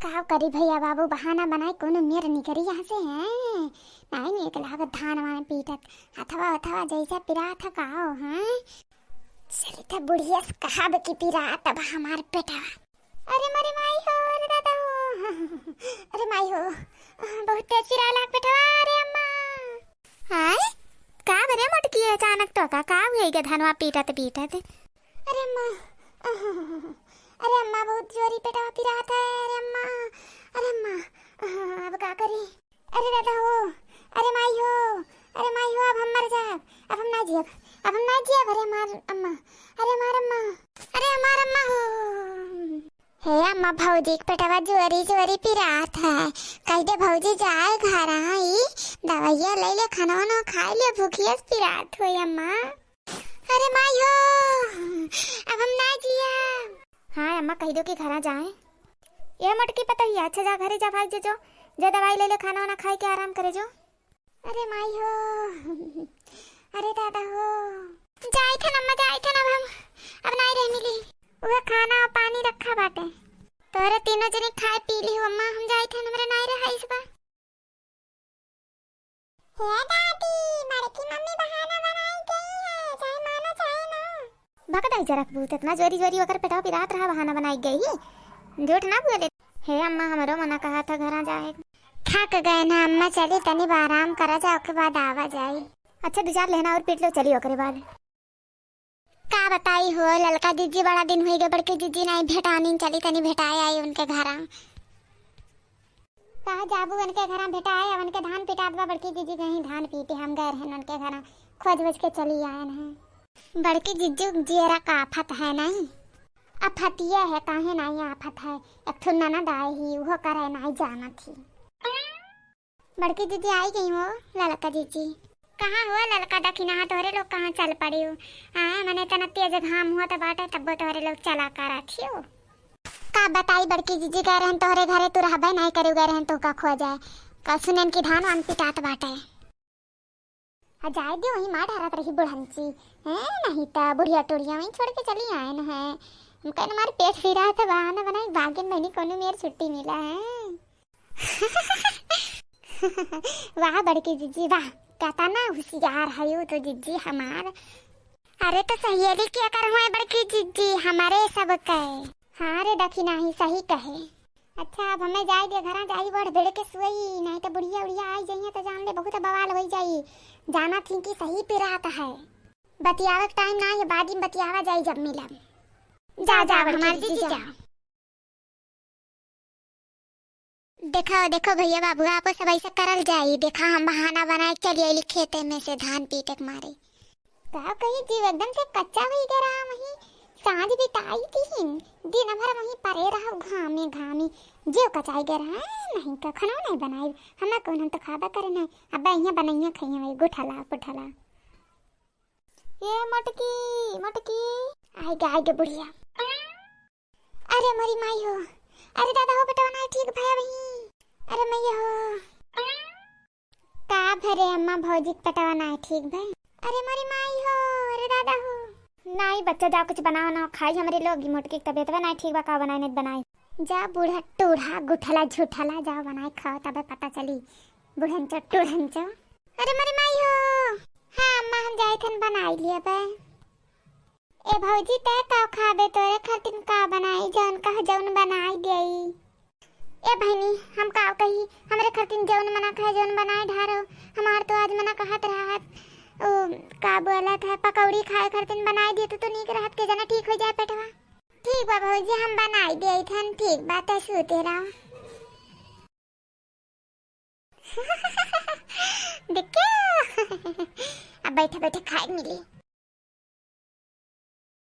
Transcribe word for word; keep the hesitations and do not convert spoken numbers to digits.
का करी भैया बाबू, बहाना बनाई कोनो मेर निकरी यहाँ से, हैं? नाहीं नीक लागत धान वान पीटत, हथवा हथवा जैसे पिरात है का हो, हैं? चली त बुढ़िया से कहब कि पिरात अब हमार पेटवा। अरे मोरे माई हो, अरे दादा हो, अरे माई हो, बहुत तेज पिराला पेटवा, अरे अम्मा। हाय, का बरे मोटकी, अचानक तो का, का हुए गे धनवा पीटत पीटत? अरे अम्मा, अरे अम्मा, बहुत जोरी पेटवा पिरात है, अरे अम्मा, अरे अम्मा, अब का करी? अरे दादा हो, अरे माई हो, अरे माई हो, अब हम मर जाब, अब हम ना जियब, अब हम ना जियब, अरे हमार अम्मा, अरे हमार अम्मा, अरे हमार अम्मा हो। हे अम्मा, भौजी के पेटवा जोरी जोरी पिरात है, कह दे भौजी जाए घर आई, दवाइया ले ले, खाना वाना खाए ले, भूखिया से पिरात हो अम्मा। अरे माई हो, अब हम ना जिया। हाँ अम्मा, कह दो कि घरा जाए। ये मोटकी पतोहिया, अच्छा जा घरे जा भाई, जे जो, जे दवाई ले ले, खाना वाना खाए के आराम करे जो। अरे माई हो, अरे दादा हो, जाए थे अम्मा, जाए थे, अब हम, अब नाई रह मिली। वह खाना और पानी रखा बाटे, तोरे तीनों जने खाए पी ली हो अम्मा, हम जाए थे, हमरे नाई रहा इस बार। हे दादी, बड़की मम्मी बहाना बनाई गई है, चाहे मानो चाहे ना। भक दाई जरा भूत, इतना जोरी जोरी ओकर पेटवा पिरात रहा, बहाना बनाई गई। झूठ ना बोले। हे अम्मा, हमरो मना कहा था घरा जाए। थक गए ना अम्मा, चली तनी आराम करा जाओ, के बाद आवा जाई। अच्छा, दो चार लेहना और पीट लो, चली ओकरे बाद। का बताई हो ललका जिज्जी, बड़ा दिन हुई गए बड़की जिज्जी नाई भेटानी, चली तनी भेटाए आई उनके घरा। कहा जाबू उनके घरा भेटाए, उनके धान पिटात बा, बड़की जिज्जी कहीं धान पीटे, हम गए रहन उनके घरा, खोज वोज के चली आए हैं। बड़की जिज्जी जियरा का आफत है नाई, आफतिया है, काहे नाई आफत है, एक ठो ननद आए ही, उहो करे नाई जानत ही। बड़की जिज्जी आई गई हो, ललका जिज्जी। कहाँ हो ललका दखिनहा, तोहरे लोग कहाँ चल पड़ी हो? हाँ, मने इतना तेज घाम होत बाटे, तब्बो तोहरे लोग चला करत हियो। का बताई बड़की जिज्जी, गए रहन तोहरे घरे, तू रहबे नाई करे, गए रहन तोहका खोजे। का सुनेन कि धान वान पिटात बाटे। आ जाए दे, वहीं मार ढारत रही बुढ़ंची। हैं, नहीं त बुढ़िया टुढ़िया वहीं छोड़ के चली आए न है। हम कहन हमार पेट पिरात बा, बहाना बनाई बागिन बहनी, कोनो मेर छुट्टी मिला है। वाह बड़की जिज्जी वाह, कतना हुसियार हयू तो जिज्जी हमार। अरे तो सहेली केकर हुए बड़की जिज्जी, हमरे सब के। हाँ रे दखिनही, सही कहे। अच्छा अब हमें जाए दे घरा, जाई बढ़ भिड़ के सोई, नहीं तो बुढ़िया उढ़िया आई जाइए तो जान ले बहुत बवाल होई जाई। जाना थी कि सही पिरात है। बतियावे के टाइम ना है, बाद में बतियावा जाई जब मिलब। जा जा बड़की हमार जिज्जी जा। देखो, देखो भैया बाबू, आपो सब ऐसे करल जाई। देखा, हम बहाना बनाए के चली आइली खेते में से धान पीटे के मारे। का कही जीव एकदम से कच्चा हुई गए रहा वहीं, सांझ बिताई थी, दिन भर वहीं परे रहो घामे घामे, जीव कचाई गए रहा, नहीं का खाना नहीं बनाई, हमें कौन, हम तो खाबा करे नहीं, अब यहाँ बनैया खाइए वही गुठला पुठला। ये मोटकी, मोटकी। आइगे, आइगे बुढ़िया। अरे मोरी माई हो, अरे दादा हो, पेटवा नाई ठीक भया वही। अरे मैया हो। का भरे अम्मा, भौजी के पेटवा नाई ठीक भय? अरे मोरी माई हो, अरे दादा हो। नाई बच्चा, जाओ कुछ बनाओ ना, खाई हमरे लोग, ई मोटकी के तबियतवा नाई ठीक बा, का बनाई नहीं बनाई। जा बूढ़ा टूढ़ा गुठला झुठला, जाओ बनाई खाओ, तबे पता चली बुढ़ंचो टूढ़ंचो। अरे मोरी माई हो। हाँ अम्मा, हम जाई थन बनाई लिया बे। ए भौजी, तै का खाबे? तोरे खातिन का बनाई? जौन कह जौन बनाई देई। ए बहिनी, हम का कही, हमरे खातिन जौन मना कहे जौन बनाई ढारो। हमार तो आज मना कहत रहत, ओ, का बोलत है, पकौड़ी खाए खातिन बनाई देतू तो नीक रहत, के जना ठीक हो जाए पेटवा। ठीक बा भौजी, हम बनाई देई थन, ठीक बा, तै सूते रहो। देखो, अब बैठे बैठे खाए मिली।